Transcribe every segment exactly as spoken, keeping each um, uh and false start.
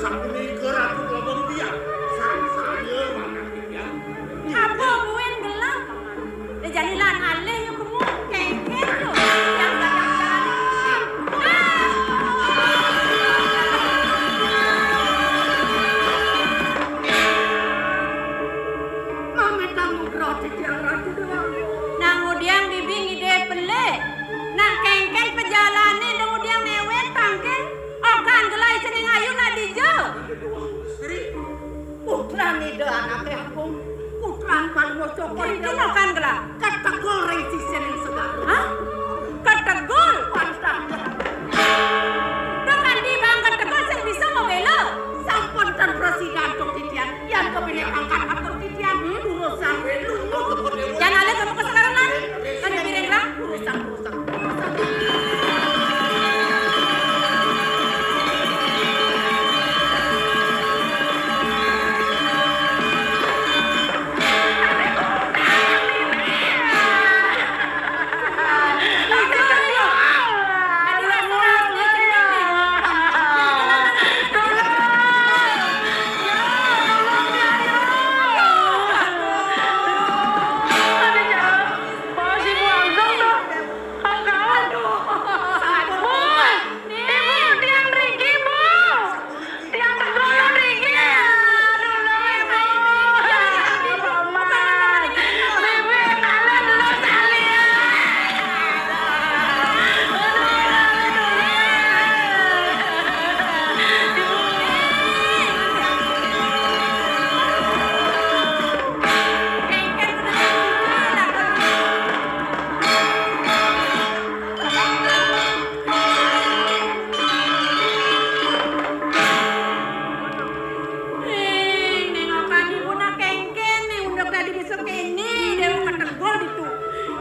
Sapunika Ratu Bagong Tiang, sangsaya manah titiang. Apa buin gelah, Paman? Jani lan alih ya kemu, kengken yo. Yang datang jalan. Ah! Mamitang nugrah titiang Ratu Déwa. Nang udiang bibi ngidih pelih. Nak kengken pejalané, nang udiang néwén tangkén. Okan gelah cening ayu nak dija. Sri, putran Ida Anaké Agung, putran Palwa Cokor. Kengken okan gelah. Kategul ring sisin ing segara. Hah? Kategul? Pantang. Duk adi bang kategul sing bisa mabéla. Sampun ten prasida antuk titiang. Yan kapining angkat atur titiang. Hmm? Durusang. Yan alih kamu ka sekarang, lan. Kan piring, lan. Durusang, durusang. Aduh, ampun. Ibu, tiang mriki, Bu. Tiang tegul mriki. Aduh, Ibu. Ibu, yang kalah dulu sekali. Ning, ning okan ibu nak kengken, ning unduk dadi bisa kéné, Déwa kategul ditu.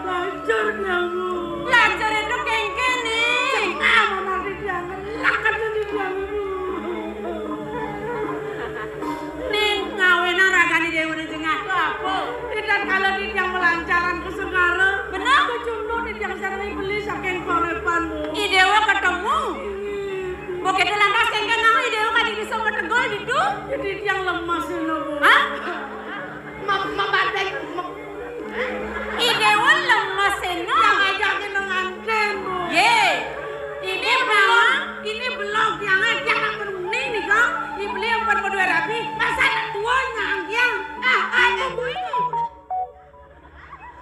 Lacur kamu. Lacur itu kengken, ning. Cengah mama di jangan, lakat di jangan. Ning, ngawénang ragané Déwa né jengah to apa? Ida kala titiang malancaran ka segara. Bener? Kecunduk titiang sareng beli saking Korépan, Bu. I Déwa ketemu. Iya. Mbok kéto lantas kéngkén nang I Déwa kadi bisa mategul ditu? Jadi titiang lemes, Bu. Hah? Ma-, ma-, badai, ma-, I Déwa lemes, Eno. Yang ajakin nganten, Bu. Yé. Ini belum, ini belum. Yang ajakin nang bening nih, kok. Ini beli yang buat kedua rabi. Masa anak tua nyangkiang? Ah, aku Bu.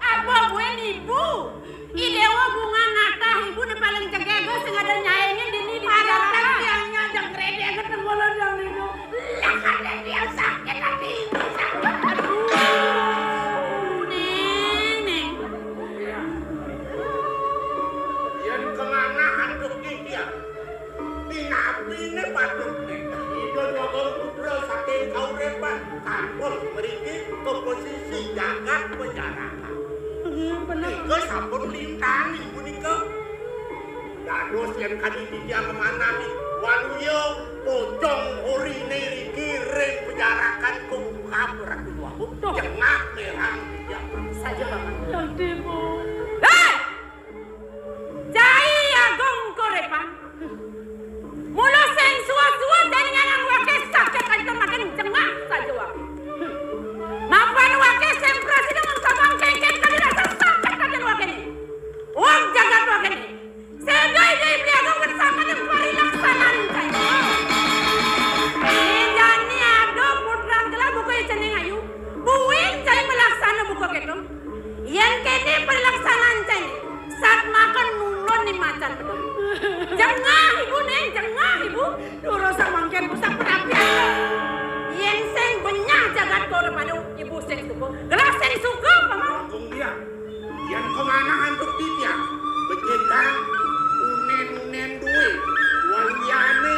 Apa buin ibu? I Déwa bunga natah ibu né paling cegege sing ada nyaingin dini di parutan. Tiangnya ajak kredit ketemu lo yang niku. Lah, ada dia sakit hati ibu, sakit. Aduh, Ning, Ning. Yén kemana antuk dia? Pinapiné patut Ida Dwagung Putra saking kauripan, kampus mriki ka posisi jagat pejarakan. Hmm, bener. Nika sampun lintang punika. Dados yén kadi titiang manah, waluya pocong uriné riki ring pejarakan kungkap Ratu Dwagung. Duh. Jengah merang titiang. Saja, Bapak. Yang tipu. Hei! Cai Agung Korépan. Mula sing suwa-suwa dadi nyanang waké sakit kanca makin jengah saja waké. Mapan waké sing prasida mengkabang kéngkén kadi rasa sakit kanca waké né. Wong jagat waké né. Séda Ida Beli Agung bersangka ning parilaksanan cai. Né jani ada putran gelah buka cening ayu. Buin cai melaksana buka kéto. Yén kéné parilaksanan cai, satmaka nulun ni macan pedem. Jengah ibu, Ning, jengah ibu. Durus samangkén busak penapian. Yén sing benyah jagat Korépan, ibu sing suka. Gelah sing suka, Paman. Agung Hyang, yén kamanah antuk titiang, becikang unén-unén duwé. Waliané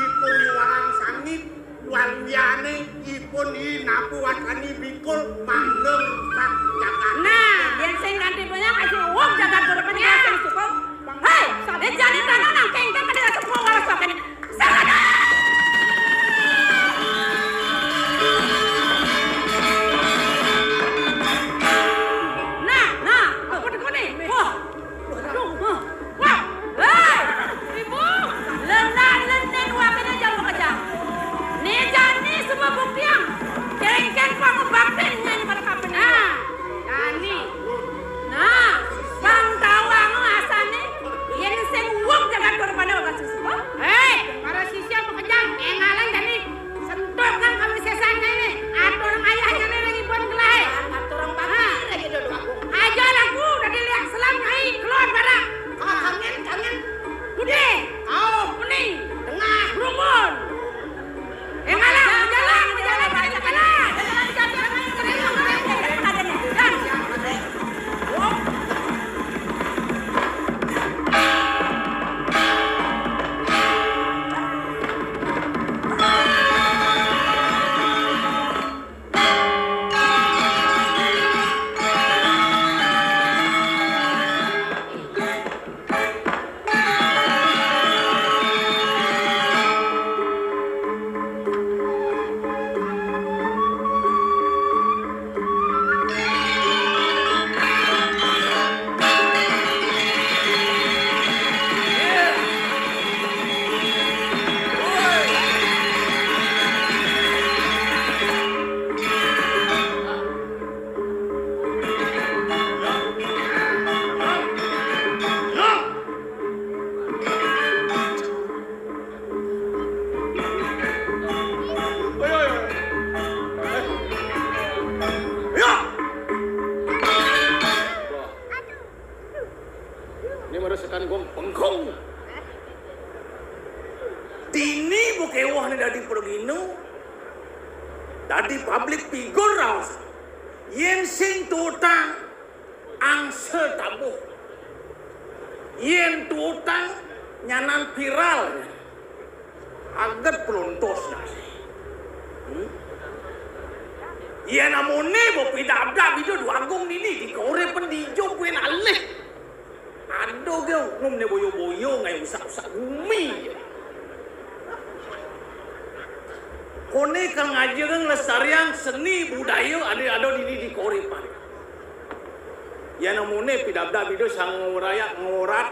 ipun iwalang sangit. Waliané ipun i napu wasani bikul mangga rusak jagat. Nah, yén sing kanti punya kasih uwak jagat Korépan sing suka. Hei, dadi jani tanah nang kéngkén pada suka waras pakai. Nah, nah, apa tuh nih? Wah, aduh, wah, wah, hei, ibu, lenah-lenah waké jamu kejang. Dini ba kéweh né dadi pragina, dadi public figure raos. Yén sing tuutang angsa tabuh. Yén tuutang nyanan viral. Aget pelontos nasi. Hmm? Yén amoné ba pidabdab Ida Déwa Agung dini, di kauripan dija buin alih. Ada gé oknum né boya-boya ngaé usak-usak gumi. Koné kal ngajagang nglestariang seni budaya ané ada dini di kauripan. Yén amoné pidabdab Ida Sang Nguraya ngurat.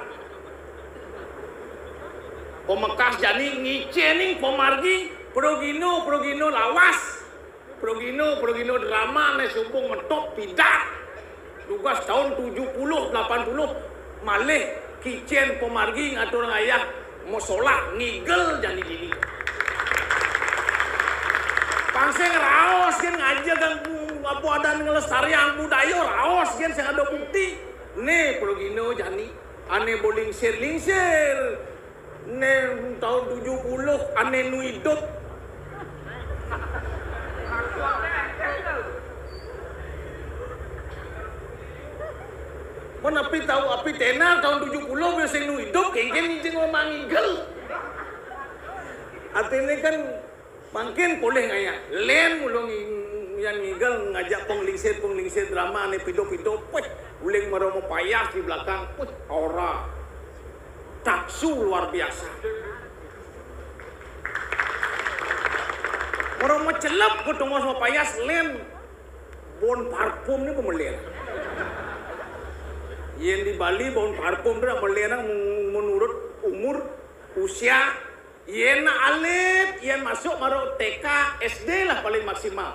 Pamekas jani ngicénin pamargi pragina, pragina lawas. Pragina, pragina drama né suba ngetop pidan. Dugas taun tujuh puluh, delapan puluh, malih kicén pamargi ngatur ngayah masolah ngigel jani dini. Pang sing raos gén ngajagang apa adané nglestariang budaya raos gén sing ada bukti. Né pragina jani ané ba lingsir-lingsir. Né taun tujuh puluh, ané nu idup. Mun api tau, api ténar taun tujuh puluh, bisi nu idup, kénkén ngicén ngomong ngigel. Artiné kan mangkin polih ngayah. Lén mula ngi-, yan ngigel ngajak panglingsir-panglingsir drama ané pido-pido, puih, uling mara mapayas di belakang, puih, aura. Taksu luar biasa. Mara macelep ka tongos mapayas lén. Bau parfum né ba melén. Yén di Bali bau parfum né ba melén nang menurut umur, usia. Yén alit, yén masuk mara T K, S D lah paling maksimal.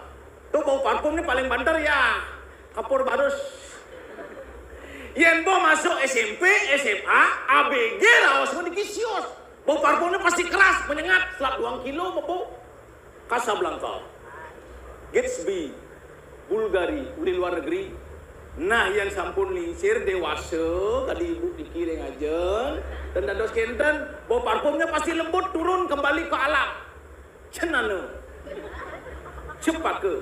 To bau parfum né paling banter ya. Kapur barus. Yén bau masuk S M P, S M A, A B G raos mun dikisius. Bau parfum né pasti keras, menyengat, selap duang kilo mabau. Casablanca, Gatsby, Bulgari, uli luar negeri. Nah, yan sampun lingsir déwasa, kadi ibu niki ring ajeng, ten dados kénten, bau parfumnya pasti lembut turun kembali ke alam. Cenana. Cepaka.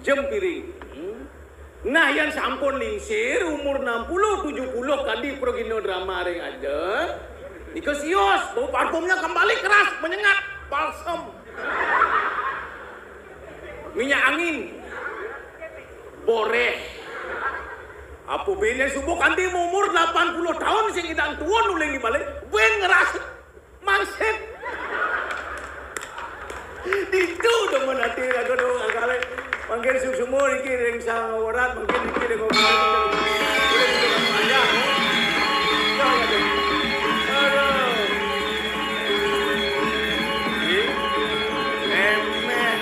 Jempiring. Hmm. Nah, yan sampun lingsir, umur enam puluh, tujuh puluh, kadi pragina drama ring ajeng. Nika sios, bau parfumnya kembali keras, menyengat, balsem. Minyak angin. Boréh. Apa buin suba kanti umur delapan puluh taun sing ngidang tuun uling di balé, buin ngerasa. Mangsit. Ditu demen ati aku dong kali. Mangkin suksma niki ring Sang Werat, mangkin niki ring. Aduh. Ih, emeh.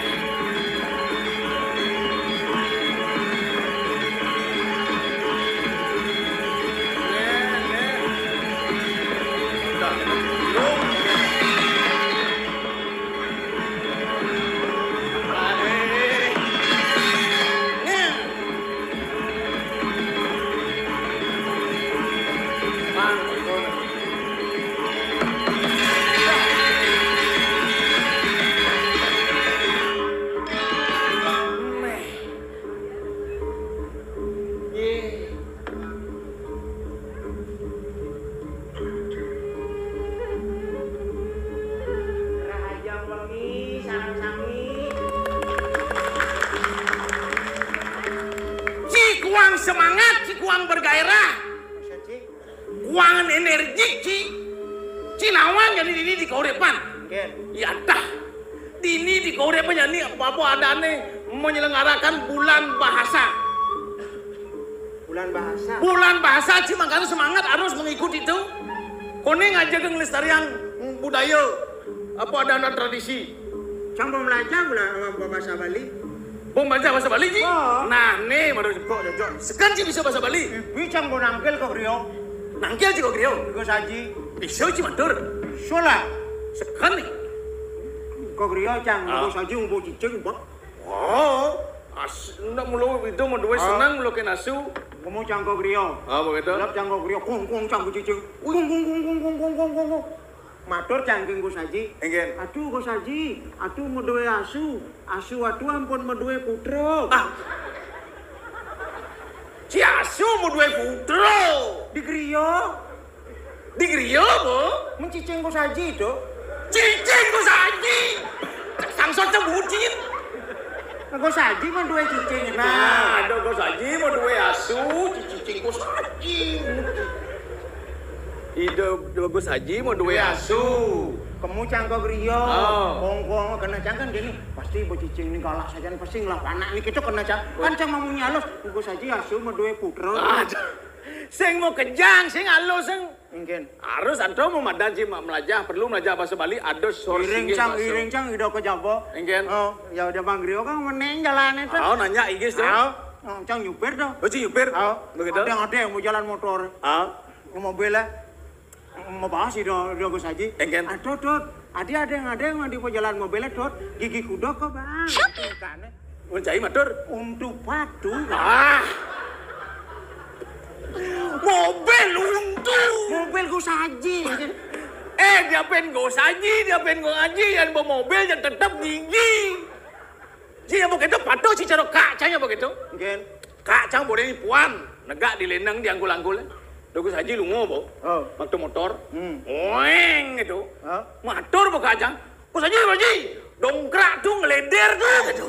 Nggih. Rahajeng wengi, sareng sami. Ci kuang semangat, ci kuang bergairah. Masa, Ci? Kuangan energik, Ci. Ci nawang jani dini di kauripan. Nggih. Ya dah. Dini di kauripan jani apa-apa adané menyelenggarakan bulan bahasa. Bulan bahasa. Bulan bahasa, Ci, makanya semangat harus mengikuti itu. Koné ngajaga nglestariang budaya apa adané tradisi. Cang pembelajar bulan bahasa Bali. Pembelajar bahasa Bali, Ci? Oh. Nah, né baru kok cocok. Sekan, Ci, bisa bahasa Bali? Ibi cang go nangkil ka griya. Nangkil, Ci, ka griya? Iku saji. Bisa, Ci, matur? Bisa lah. Sekan né. Ka griya cang, ah, iku saji umbu cicing, Mbok. Oh, as-, ndak mula itu mau duwe, ah, senang mula kena asu. Kamu cang ka griya. Ah, begitu. Lap cang ka griya, kung, kung, cang cicing. Kung, kung, kung. Matur cangking Gus Haji. Inggih. Aduh Gus Haji, aduh madué asu. Asu aduh ampun madué putra. Ah. Si asu madué putra. Di griya. Di griya, Bu? Mencicing Gus Haji, Dok. Cicing Gus Haji. Sangsot bucin. Gus Haji madué cicing. Nah, ada Gus Haji madué asu, cicing Gus Haji. Ida Gus Haji madué asu. Kemu cangka griya. Oh. Kongkong kena cang kan gini. Pasti bocicing ini galak saja pasti ngelap anak ini kita kena cang. Kan cang mamunyi halus. Gus Haji asu madué putra. Ah, sing mau kejang, sing halus, sing. Mungkin. Harus ada mau madan sih mak melajah, perlu melajah bahasa Bali, ada sor Iring singgih cang, bahasa. Iring cang, ida ke Jawa. Mungkin. Oh, ya udah Bang Rio kan meneng jalannya tuh. Oh, nanya Igis tuh. Oh, cang nyupir tuh. Oh, si nyupir. Oh, begitu. Ada ada yang mau jalan motor. Oh. Mobil lah. Mau bahas sih dong, dong Gus Haji. Engken. Aduh, Dut. Adi ada yang ada yang di jalan mobilnya, Dut. Gigi kuda kok, Bang. Siapa? Uncai matur. Untuk padu. Ah. Mobil untu. Mobil Gus Haji. Eh, dia pen Gus Haji, dia pen Gus Haji yang bawa mobil yang tetap gigi. Ji, apa gitu? Patuh si cara kak canya apa gitu? Mungkin. Kak cang boleh ni puan, negak di lenang di anggul-anggul. Gus Haji lungo, bo. Oh. Waktu motor. Hmm. Oeng gitu. Oh. Matur bo kak cang. Gus Haji, Gus Haji. Dongkrak tuh ngeleder tuh gitu.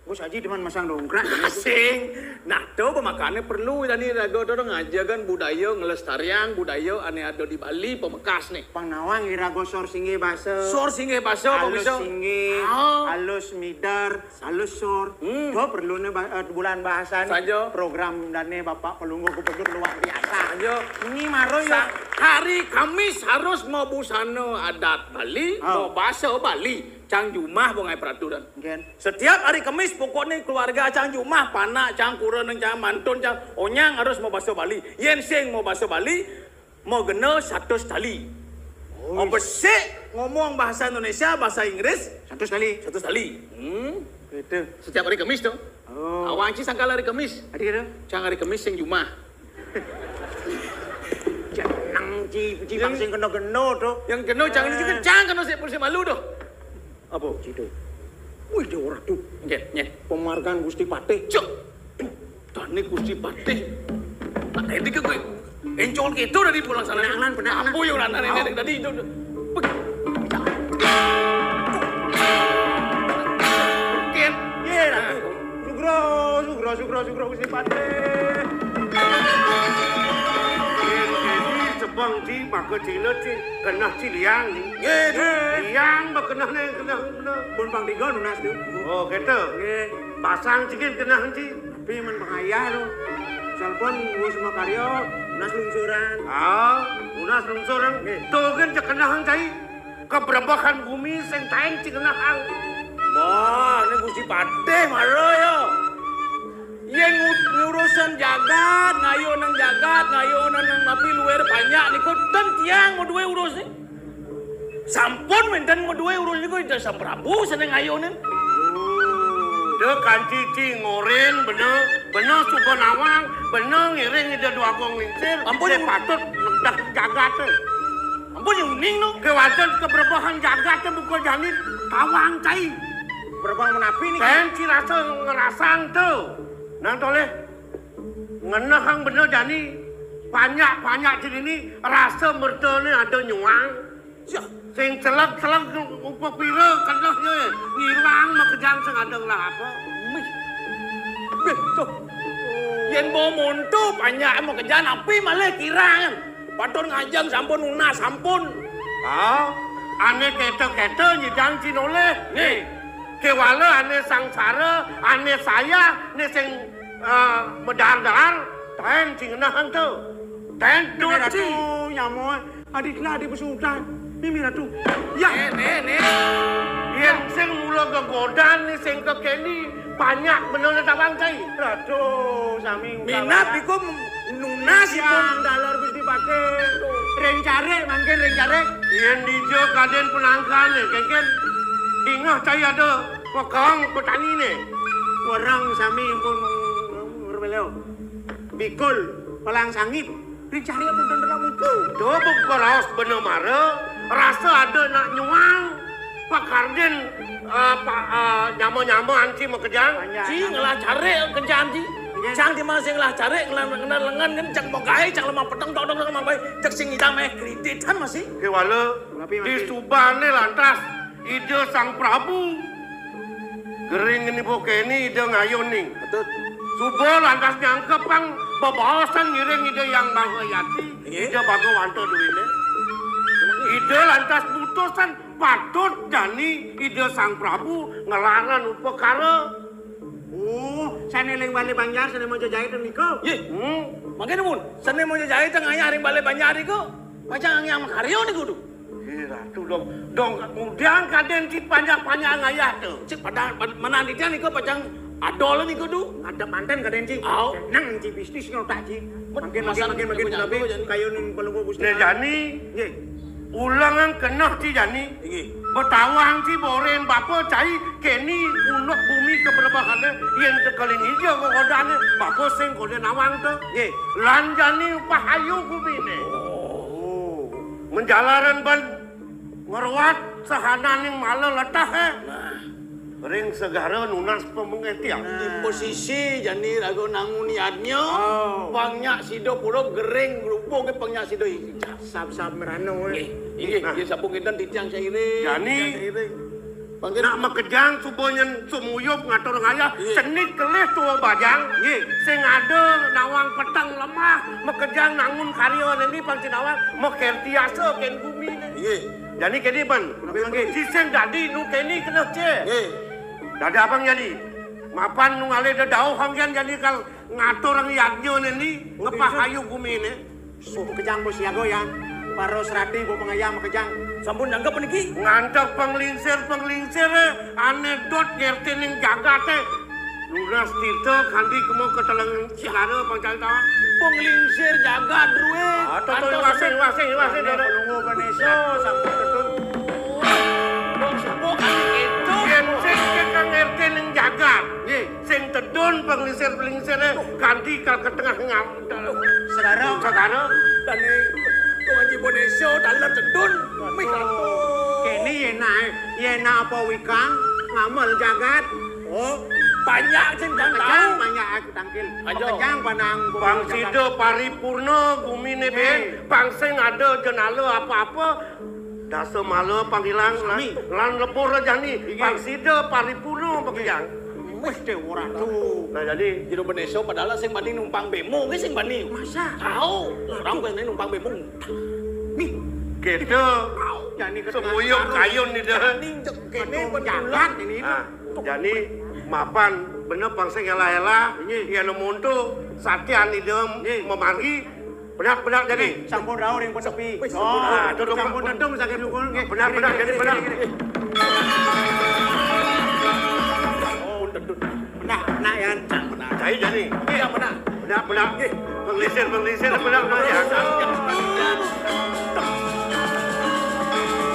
Gus Haji demen masang dongkrak. Sing. Nah, tuh pemakanan perlu tadi raga tuh ngajakan budaya ngelestarian budaya ane ada di Bali pemekas nih. Pang nawang iraga sor singgih basa. Sor singgih basa apa bisa? Singgih, oh. Halus midar, halus sor. Hmm. Tuh perlu nih ba- eh, bulan bahasa nih. Saja. Program dane Bapak Pelungguh Gubernur luar biasa. Saja. Ini maro ya. Sa- hari Kamis harus mau busana adat Bali, oh. Mau bahasa Bali. Cang jumah bongai peraturan. Mungkin. Setiap hari Kamis pokoknya keluarga cang jumah, panak cang, kurenan cang, mantun cang, onyang harus mau bahasa Bali. Yen sing mau bahasa Bali, mau gena satu tali. Oh, apa sih ngomong bahasa Indonesia, bahasa Inggris? Satu tali. Satu tali. Hmm. Gitu. Setiap hari Kamis tuh. Oh. Awang ci sangkal hari Kamis. Adi gitu. Cang hari Kamis sing jumah. Jeneng ci, ci yang sing kena-kena tuh. Yang kena cang ini juga cang kena sik polisi malu tuh. Apa? Citu. Wih, dia ora tuh. Nggih, nggih. Pemargan Gusti Patih. Cuk. Tani Gusti Patih. Tak tadi ke gue. Encol gitu dari pulang sana. Penalan, penalan. Apa yang lantaran ini tadi itu? Mungkin. Iya, Ratu. Sugro, sugro, sugro, sugro Gusti Patih. Ini sebang di maka Cina ci kenah ci liang ni. Nggih, liang bekenah ni kenah kenah. Pun pang tiga nunas tu. Oh, gitu. Nggih. Pasang sikit kenah ci. Tapi men pengayah tu. Salpon wis makarya nunas lungsuran. Ah, nunas lungsuran. Nggih. Tu kan cekenah cai. Kebrebehan bumi sing taen cingenahang. Wah, ini Gusti Patih mara ya. Yen ngu- ngurusan jagat, ngayo nang jagat, ngayo nang nang napi luwer banyak niku ten tiang mau duwe urus ni. Sampun menten mau duwe urus niku Ida Sang Prabu seneng ngayo nen. Dek kanci ci ngorin bener, bener suba nawang, bener ngiring Ida Dwagung Lingsir. Ampun, Dek patut negak jagat. Ampun ya uning no. Kewaten kebrebahan jagat buka jani tawang cai. Kebrebahan menapi ni? Pen ci rasa ngerasang tu. Nang toleh ngenehang bener jani panyak-panyak ci ini rasa mertane ada nyuang. Sing celek-celek upah pira keneh ye. Ngilang makejang sing ada ngelah apa. Mih. Beh, tuh. Yen bawa monto panyak makejang api malah kirangan. Paton ngajeng sampun nunas sampun. Ah, ane keta-keta nyidang cinoleh. Nih. Kewala ane sangsara, ane saya, ne sing eh, medar-dar, taen cingenahang tu. Taen Mimi Ratu, nyamoe. Adi telah adi besutan. Mimi Ratu. Ya. Nih, nih, nih. Yen sing mula gegodan ni sing kekeni banyak bener tawang cai. Ratu sami minat iku nunas ipun dalar Gusti Patih. Ring carik mangkin ring carik. Yen dija kaden penangkane kengken dingah cai ada pekang petani ne. Werang sami pun Bikul, palang sangit, ring cari pun tenterak mupu. Tuh buka raos bener mara. Rasa ada nak nyuang, pakardin, eh, pa, eh, nyama-nyama anci makejang. Ci ngelah carik kerjaan ci. Cang ci masih ngelah carik, ngelah, ngelah lengan kan, cang mau gaé, cang lemah peteng, tok, tok, tok, lemah baé, cek sing idam eh, kreditan masih. Kewala, di subane lantas Ida Sang Prabu gering nipu keni Ida ngayun ning. Betul. Suba lantas nyangkepang bebaosan ngiring Ida Yang Maha Yati, Ida Bagawanta duwine. Ida lantas mutusan patut jani Ida Sang Prabu ngelaran upakara. Oh, sane ling bale banjar, sane mojo jahit nika. Nggih. Hmm. Mangke nuwun, sane mojo jahit teng ayah ring bale banjar nika. Pacang ngiang makarya niku, Du. Ih, Ratu dong. Dong, ngudiang kaden ci panjak-panjak ngayah tu. Cik padahal, pad-, menan titiang niku pacang adol niku, Du. Ada manten kaden ci. Au. Nang ci bisnis ngotak ci. Mangke, mangke, mangke, mangke, nabi kayun palungguh Gusti. Nah, jani. Nggih. Ulengang keneh ci jani. Inggih. Betawang ci boren bapa cai keni unduk bumi kebrebahane yen tekeling ija kokodane bapa sing kode nawang te. Nggih. Lan jani pahayu gumine. Oh. Menjalaran ban ngruat sahananing mala leteh, eh. Nah. Ring segara nunas pamengeh tiang. Di posisi jani raga nangun yadnya, oh, pang nyak sida pura gering rupa ke pang nyak sida ijab. Sab-sab merana, eh. Nggih, inggih, nah, nggih, sampun kinten titiang sairing. Jani, titiang sairing. Pangkin nak makejang suba nyen sumuyup ngatur ngayah, nggih, cenit kelih tua bajang. Nggih. Sing ada nawang peteng lemah, makejang nangun karya neni pang cinawang, makertiasa ken gumi ne. Nggih. Jani kene pan. Nggih, nggih. Sising dadi nu kene kena ce. Nggih. Dadi abang jani. Mapan nu ngalih dedauh hanggen jani kal ngatur ang yadnya neni, ngepah ayu gumi ne. Suh makejang bos siaga ya. Para serati bos pengayah makejang. Sampun nanggep niki. Ngantek penglingsir-penglingsir, eh, anedot ngerti ning jagate. Lunas tirta kandi kemo keteleng segara pang cai tawang. Penglingsir jagat, Dru, eh. Ah, to, to, antos iwasé, iwasé, iwasé, Dru. Pelungguh Ganesha, sampun ketut. Wong sepuh kaki itu. Yen sing kekang R T ning jagat. Nggih. Sing tedun penglingsir-penglingsiré kanthi kal ketengah ngam-, segara. Segara. Dane Tuan Jibo Desa taler tedun. Mih. Kene yen ae, yen apa wikang ngamel jagat. Oh, banyak sing ndak tahu. Banyak aku tangkil. Ayo. Makejang panang pang sida paripurna gumine ben, eh, pang sing ada jenala apa-apa. Dasa mala pang ilang lan, sami, lan lebur rajani. Inggih. Pang sida paripurna, inggih, makejang. Wis, Dewa Ratu. Nah, jadi Jero Bendesa padahal sing bani numpang bemo, ki sing bani. Masa? Tahu, orang bukan numpang bemo. Nih. Kita jani semuyung kayun nih dah. Jani jek kene. Aduh, betulan jagat ini. Ah. Jani mapan bener pang sing elah-elah, nggih, yen monto satian idem, nggih, memargi, benak-benak jani. Nggih, sampun rauh ring penepi. Wis, sampun rauh. Oh, sampun tentung saking dukun, nggih. Benak-benak jani, benak. Nggih, nggih, nggih. Oh, tentu. Benak, benak, Yan. Benak. Cai jani. Iya, benak. Benak, benak. Nggih. Penglisir, penglisir, benak, benak, ya.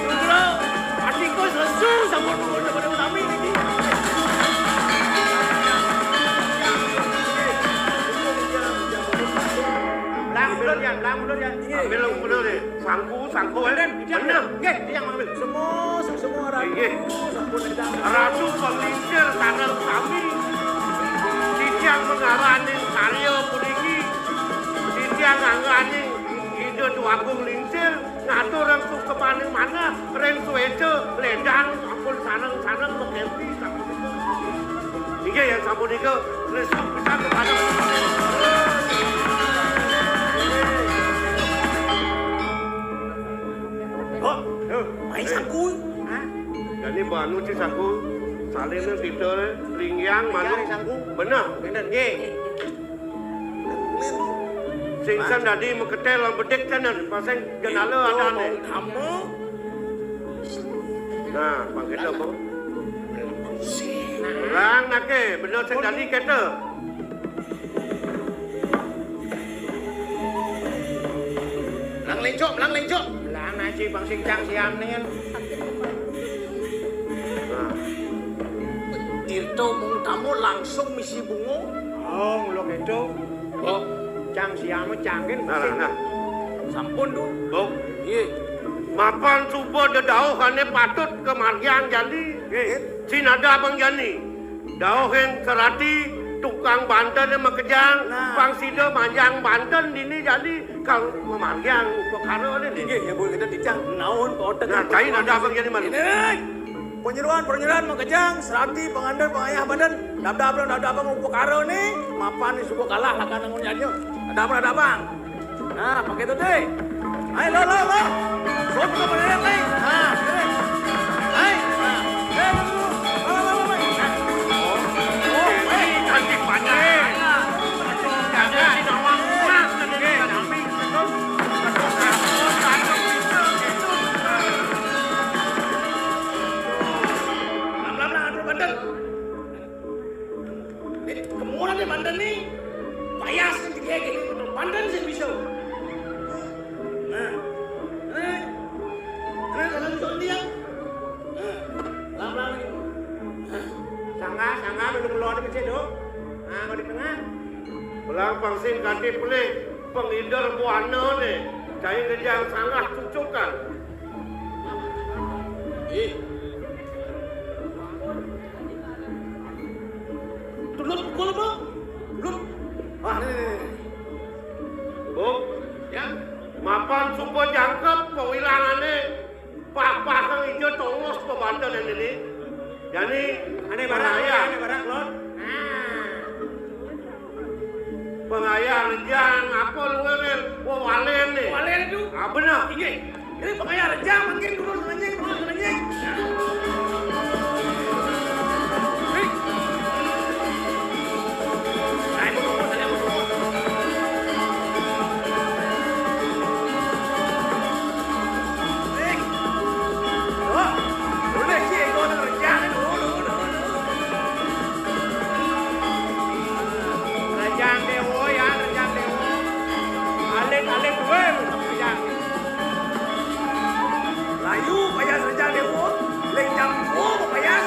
Nugroho, adikku sesu sampun nunggu pada utami niki. Belang mundur, Yan, belang mundur, Yan. Ambil mundur, ya. Sangku, sangku, eh. Bener. Nggih, tiyang ngambil. Semua, semua ratu, nggih, sampun edang. Ratu penglingsir sareng sami. Titiang mengaraning karya puniki. Titiang ngangganing Ida Dwagung Lingsir ngatur ring sukemaning manah ring sueca ledang sampun sareng-sareng makempi sapunika. Inggih, yen sapunika, restu pisan kepada. Kok? Yo. Mai saku. Hah? Jani banu ci saku. Salin kita, lingyang, manu. Lingyang, saku. Bener. Bener, nggih. Sing san dadi meketel lan bedik tenan, pasang jenala. Itu adane. Mau tamu. Nah, pang kita, Bu. Belang nake, bener sing dadi kita. Belang lencok, belang lencok. Belang aji bang sing cang siam nen. Nah. Tirta mung tamu langsung misi bunga. Oh, ngulo keco. Oh. Cang siam cangkin. Nah, nah, nah. Sampun, Du. Bu. Iya. Mapan suba dedauh ané patut kamargiang jani. Nggih. Sinada abang jani. Dauhing sarati tukang banten makejang, nah, pang sida manjang banten dini jani kal mamargiang upakara né. Nggih, ya, Bu, kita titiang naon, nah, cai nada abang jani malu. Ini, penyeruan, penyeruan makejang, sarati, pangandel, pangayah banten, dab-dab, dab-dab, upakara né, mapan suba kalah lakar nangun jani. Ada apa, ada apa? Nah, pakai itu, Dek. Ayo, lo, lo, lo. Sop ke mana, Dek? Nah, sini. Ayo. Nah. Eh, lo, lo, lo, lo, lo. Nah. Oh, oh, eh. Cantik banyak. Ada si nawang emas, ada si kambing, betul. Betul, betul, betul, betul. Pelan-pelan, pelan-pelan, aduh, banten. Eh, kemana dia banten nih? Payas nih, dia gini, banten sih bisa. Nah, eh, nah, jalan tuh dia. Nah, pelan-pelan nih. Nah. Sangga, sangga, duduk keluar di kecil, dok. Nah, mau di tengah. Belang pangsin kaki pelih, pengider buana nih. Cai ngejang sanggah cucukan. Eh. Tulut pukul apa? Tulut. Ah, nih, nih, nih. Bu, ya, mapan suba jangkep pawilangané, papahang ija tongos pabanten ini. Jani, ané barang, pengayah. Ané barang, Lon. Ah. Pengayah rejang apa lu ngéwél? Wah, walen né. Walen itu? Ah, bener. Inggih. Ini pengayah rejang mangkin dulu ngenying, dulu ngenying. Hei. Nah, itu dulu, saya mau dulu. Hei. Oh, boleh sih, itu orang rejang itu. Dulu, dulu, dulu. Rejang Déwa, ya, Rejang Déwa. Alit, alit, wéh, Rejang. Layu, payas Rejang Déwa. Rejang Déwa, payas.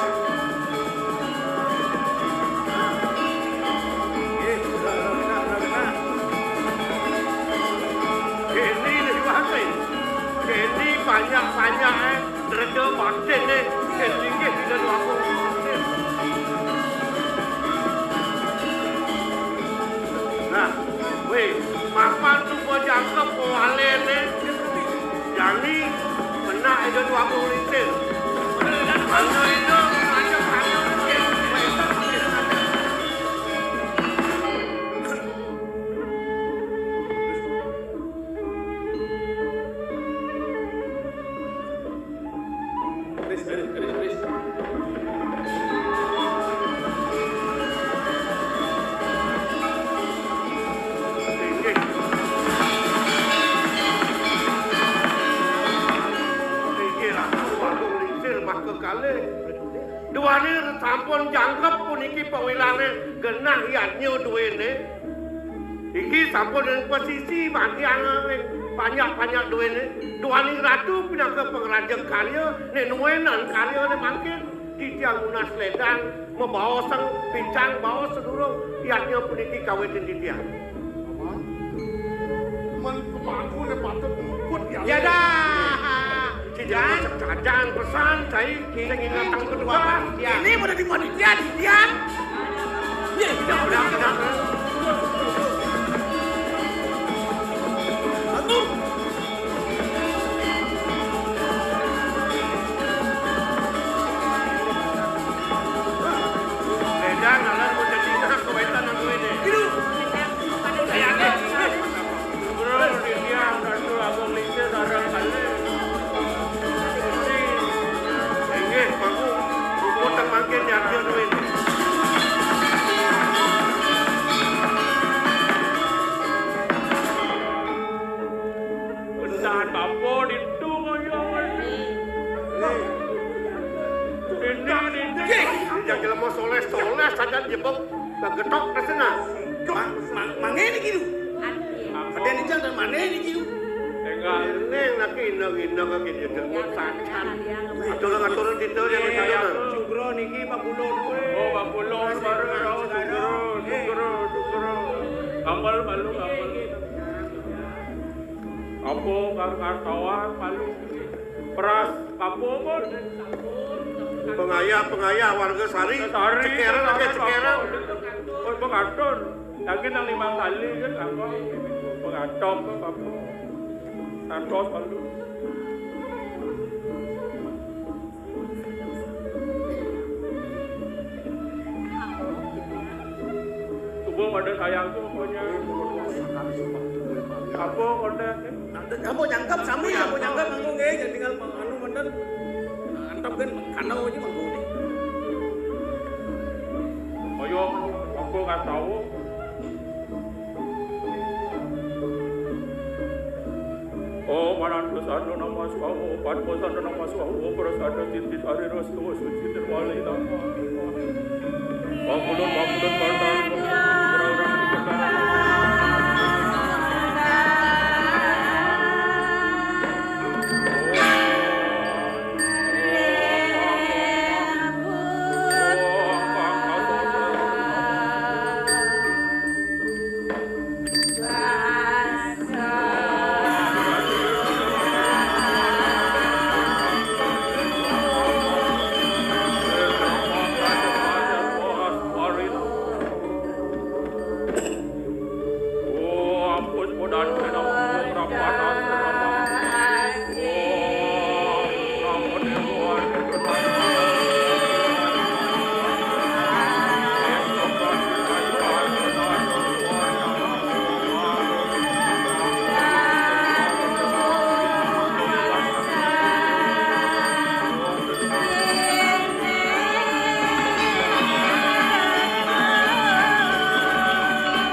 Eh, benar, benar, benar, benar. Ini nih, Bang, nih. Ini banyak-banyak, eh. Reda batin né, kén linggih Ida Dwagung. Nah, wéh, mapan suba jangkep walené, jani penak Ida Dwagung Lintil. Ana Ida ngajak kami mungkin, wéh, tak mungkin ada. Keris, keris, keris, keris. Inggih. Inggih, Ratu Agung Lingsir maka kalih. Duaning sampun jangkep puniki pawilané genah yadnya duéné. Iki sampun ring pasisi bagian ring panjak-panjak duéné. Duaning ratu pinaka pangraja karya, né nuénan karyané mangkin titiang nunas lédang mabaosang picang baos sadurung yadnya puniki kawitin titiang. Paman, men pemangkuné patut nguput ya. Ya dah. Titiang cacang pesan, cai, sing ingetang petugas. Ya. Ini pada di panitia, titiang. Ya, udah, udah, udah. Atur. Lédang, alam, udah dina, kawéntenan duéné. Idu. Sayangnya. Bro, dia Ratu Agung Lingsir sareng kalih. Inggih, mangku. Puputang mangkin nyarja duit. Bendahan bapa ditu kaya. Ini, ini. Yang jelema soleh-soleh saja jebok. Kagetok rasana. Mang, mang, mangé niki, Du. Aduh, iya. Ada di jalan mana niki, Du? Enggak. Neng laki indah-indah kaki dia jenggot sansan. Atur-atur kita dia percaya. Sugro niki Pak Bulon. Oh, Pak Bulon, baru, oh, Sugro, Sugro, Sugro. Kampal malu, kampal. Apa kar-, kartawan malu? Peras, kampung pun. Pengayah, pengayah, warga Sari. Sari. Cekeran, akeh cekeran. Oh, pengatur. Lagi nang limang kali kan, apa? Pengatur, apa? Santos, lalu. Tubuh pada sayang tuh pokoknya. Apa konten? Kamu nyangkep sami, kamu nyangkep aku nggih, jadi tinggal anu manten. Mantap kan, kanau aja manggung. Ayo, aku nggak tahu. Om Anandasana Namo Swaha, Padmasana Namo Swaha, Prasada Siddhi Sarira Siwa Suci Nirwali Namo. Pakulun, pakulun, pakulun.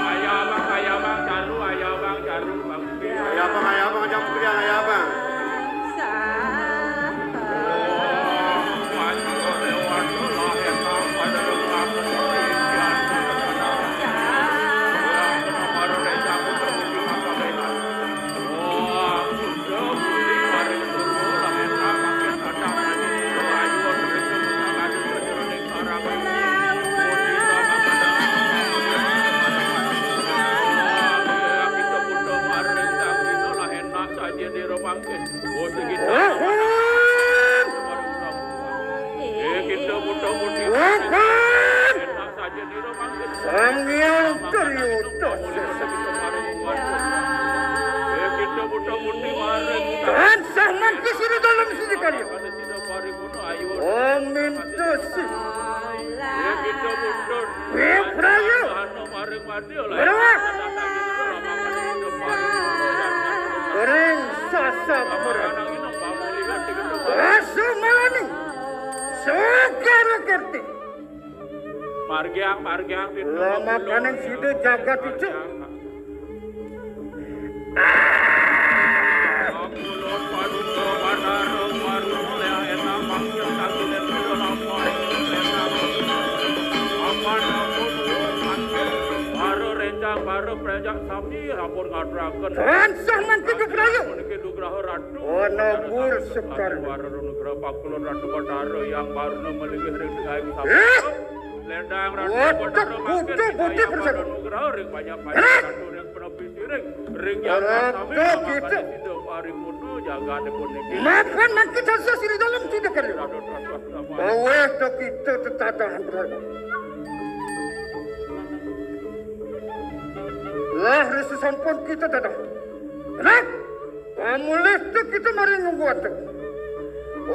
Ayah abang, ayah abang, caru, ayah abang, caru, bang. Ayah abang, ayah abang, jangan kuliah, ayah abang. Sang Hyang Triyoto Sesa. Tansah mangke sira dalem sira karya. Om Mintosi. Wipraya. Berwak. Ring sasa pura. Asumalani. Sugara kerti. Margiang, margiang, lama kaning sida jagat ijo. Para rencang, para prajak sami rampun ngaturaken. Tansah mangke Wipraya. Puniki nugraha ratu. Ana bur sekar. Para nugraha pakulun Ratu Batara yang baruna malinggih ring tengahing sabda. Lendang Ratu Batara mangkin budi persen. Nugraha ring banyak-banyak ratu ring penepi siring. Ring yang sami kita. Sida paripurna jagate puniki. Mapan mangke tansah sira dalem sida karya. Ratu Ratu Ratu. Aweh to kita tetadahan berlaku. Lah risa sampun kita dadah. Rat! Pamulih tu kita mari nunggu atu.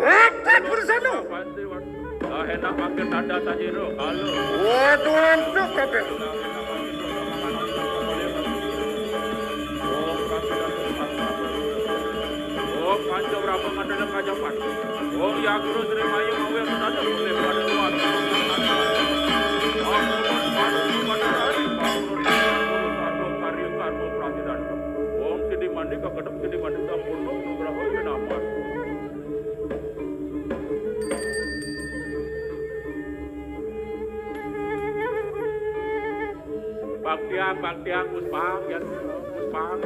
Watat bersama. Lah enak makin tanda tajiro. Halo. Waduh, antuk kabeh. Oh, Kanca Brahma Mandala Kajapan. Om Yagra Sri Mayu Mawi Sudada Sule Pada Tuan. Ampun Padu Pada Hari Pangurus Pangurus Sadu Karya Karma Prasidan. Om Sidi Mandi Kakedep Sidi Mandi Sampurna Nugraha Yenamas. Baktiang, baktiang, puspang, ya, puspang.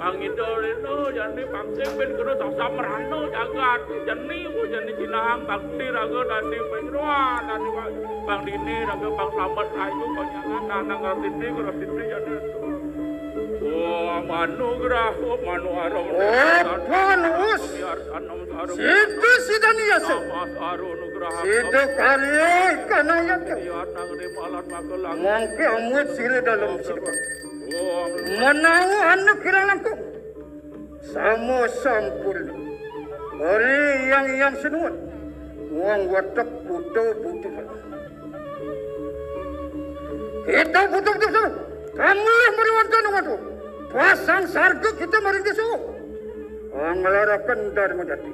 Pangida rena jani pangsing bin kena sasam rana jagat. Jani ku jani jinahang bakti raga dadi panjroan dadi wa-, pang dini raga pang slamet rayu panjangan nanang ratiti ratiti jani. Oh, manu graha, manu arum. Oh, panus. Biar anom Sida sidani yasa. Sida karya kanayaka. Mangke amut sira dalem sirban. Menawi anu kirang langkung. Sama sampun. Ari yang yang senuan. Wong watek buta butuh. Kita butuh butuh. Kamu yang meruatkan waktu. Pasang sarga kita maring desa. Nglaraken Dharma Jati.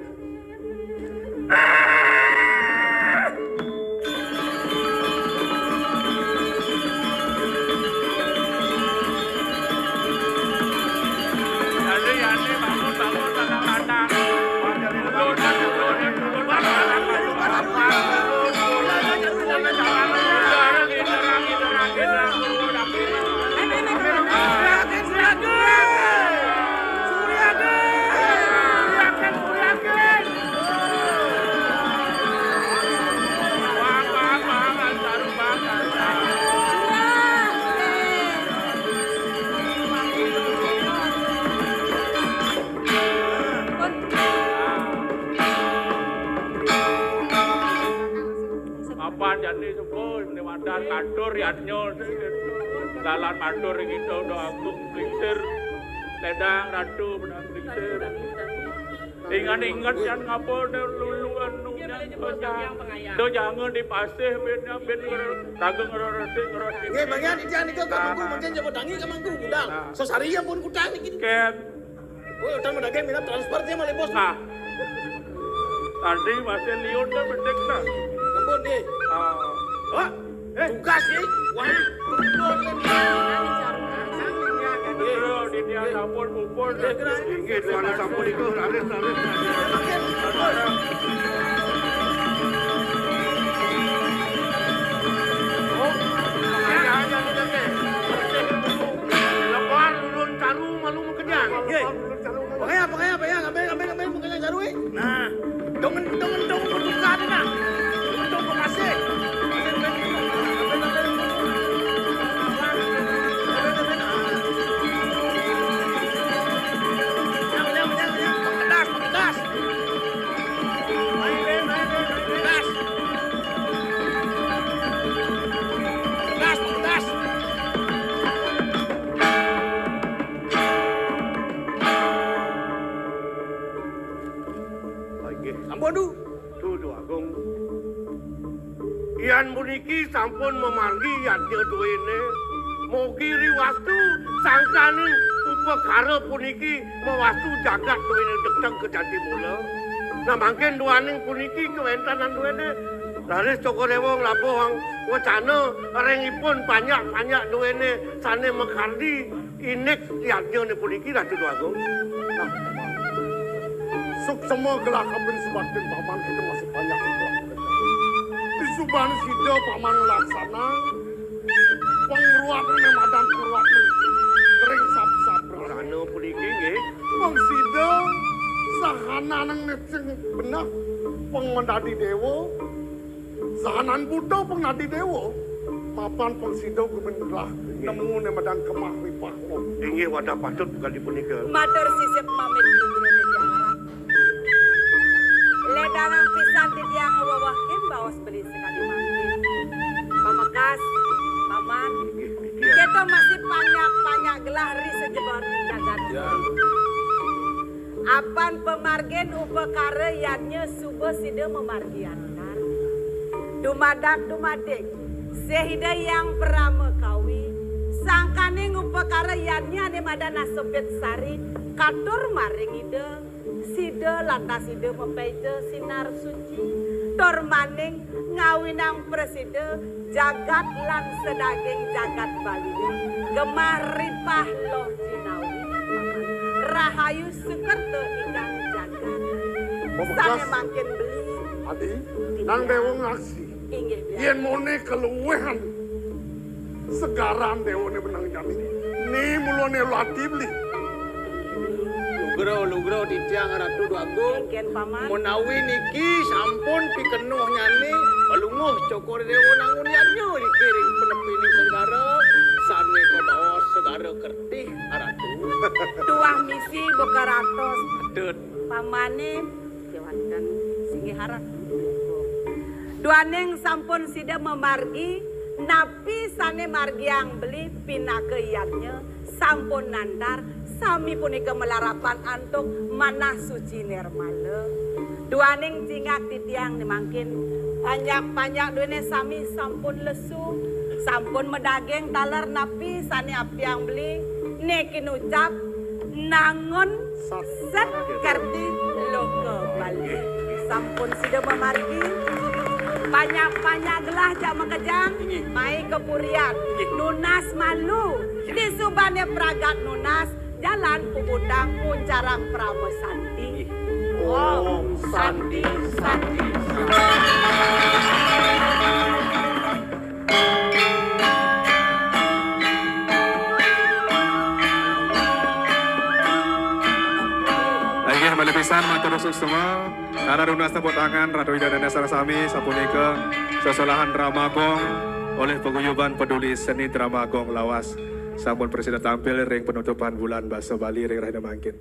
Mapan jani sepuh, ini wadah katur yadnya. Dalan matur kita udah agung plingsir. Ledang ratu benang plingsir. Ingat-ingat yan ngapa ada lulu anu yan. Do jangan dipasih bin bin raga ngeroroti ngeroroti. Nggih, bagian iki nika ka mangku, mungkin coba dangi ka mangku, budal. Nah. Sesari ya pun kutang niki. Ken. Oh, utang mendagang minat transfer dia malah bos. Nah. Tadi masih liun dah bedek nah. Ampun, nggih. Ah. Wah, eh, tugas, nggih. Wah, betul, nggih. Betul, di dia sampun pupur. Nggih, gerak. Inggih, tuan sampun itu, raris, raris, raris. Oh, ya, ya, ya, ya. Lebar ulun caru malu mengkenyang. Nggih. Pengaya, pengaya, pengaya, ngambil, ngambil, ngambil, pengaya caru, eh. Nah, dong, dong, dong, berbuka ada, nah. Dong, dong, masih. Masih, ngambil, ngambil. Ngambil, ngambil, ngambil. Pedas, pedas. Main, main, main, main, main. Pedas. Pedas, pedas. Inggih. Ampun, Du. Duh, Duh Agung. Yan puniki sampun mamargi yadnya duwene. Mugi riwastu sangkaning upakara puniki mawastu jagat duwene dekteng kejati mula. Nah, mangkin duaning puniki kawentanan duwene. Raris Cokor Dewa nglabuhang wacana ring ipun panjak-panjak duwene sane makardi. Indik yadnyane puniki, Ratu Déwagung. Nah, Paman. Suksma gelah kabin sebatin Paman kita masih banyak itu. Disubané sida Paman laksana pengruwatné madan purwatné ring sab-sab. Rana puniki nggih. Pang sida sahananing nicing benah pang mendadi dewa. Sahanan buta pang nadi dewa, mapan pang sida gumin gelah nemu ne madan kemah ripah. Inggih wadah patut kadi punika. Matur sisip pamit nugrané Hyang Ratu. Ledangang pisan titiang weweh himbaos beli sakadi mangkin. Pamekas, Paman, inggih, titiang. Kita masih panyak-panyak gelah ri sajebar jagat. Ya. Apan pamargin upakara yadnya suba sida mamargi antar. Dumadak dumadik, sida Hyang Parama Kawi, sangkaning upakara yadnya ané madan Asepit Sari, katur maring Ida, sida lantas sida mapeja sinar suci, tur maning ngawinang prasida jagat lan sadaging jagat Bali gemah ripah loh jinawi. Rahayu sukerta ingkang jagat. Pamekas. Sané mangkin beli. Adi, nang dewa ngaksi. Inggih, Hyang. Yén moné kaluwihan segaran dewané benang jani. Ni mulané lati beli. Lugra, lugra titiang Ratu Déwagung. Inggih, Paman. Menawi niki sampun pikenuhnyané, palungguh Cokor Déwa nangun yadnya niki ring penepining segara, sané kabaos segara kertih, Ratu. Tuah misi buka ratos. Patut. Pamané, Harap. Duaning sampun sida mamargi, napi sane margiang beli pinaka yadnya sampun nantar, sami punika malarapan antuk manah suci nirmala. Duaning cingak titiang ne mangkin, panjak-panjak duene sami sampun lesu, sampun madaging taler napi sane apiang beli, ne kinucap nangun Sat Kerti Loka Bali. Sampun sida mamargi, panyak-panyak gelah jak makejang, mai ka purian, nunas malu, disubane pragat nunas, jalan puputang muncarang prama santi. Om Santi, Santi, Santi. Inggih, malih pisan matur suksma. Taler nunas tepuk tangan Ratu Ida Dané sareng sami, sapunika sesolahan Drama Gong oleh Paguyuban Peduli Seni Drama Gong Lawas sampun prasida tampil ring penutupan bulan basa Bali ring rahina mangkin.